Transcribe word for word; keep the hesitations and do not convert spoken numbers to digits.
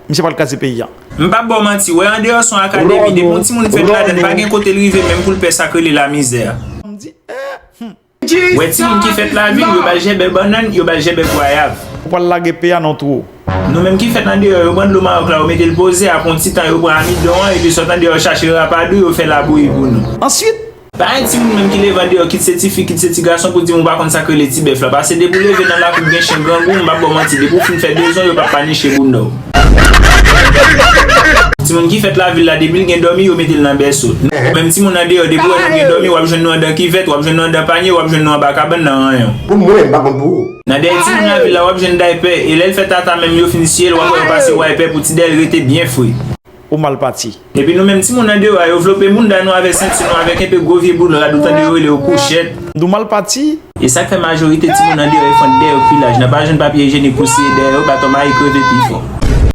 Misye pral kraze peyi a. M p ap ba w manti, wè andeyò se yon akademi, depi yon timoun fèt ladan l, pa gen kote l rive menm pou l pè sa k rele lamizè a. M di, eh, hmm. Wè timoun ki fèt lavil, yo ba l jèbè bannann, yo ba l jèbè gwayav. Ou pral lage peyi a nan two. Nou menm ki fèt andeyò, yo pran dlo Mawòk la, yo mete l poze, apre yon ti tan, yo pran amidon an, epi sot andeyò chache rapadou, yo fè labouyi pou nou. Answit, pa gen timoun menm ki leve andeyò, kit se ti fi, kit se ti gason, pou di m ou pa konn sa k rele ti bèf la. Paske depi w leve nan lakou k gen chen grangou, m p ap ba w manti, depi w fin fè bezwen w, yo p ap pa niche bounda w. Timoun ki fèt lavil la, depi l gen dòmi, yo mete l nan bèso. Menm timoun andeyò, depi w wè nou gen dòmi, w ap jwenn nou anndan kivèt, w ap jwenn nou anndan panye, w ap jwenn nou anba kabann nan ranyon. Pou mwen, m pa konn pou ou. Nan dèyè timoun lavil la, w ap jwenn daypè, e lè l fè tata menm yo fin siye l, w ap wè yo pase waypè pou ti dèyè l rete byen fre. Ou mal pati. Epi nou menm timoun andeyò a, yo vlope bounda nou avèk senti nou avèk enpe gwo vye boul rad, ou tande yo rele yo kouchèt. Nou mal pati. E sa k fè majorite timoun andeyò yo fè dèyè kwilaj, nan pa jwenn papye ijyenik pou siye dèyè yo, baton mayi kreve pi fò.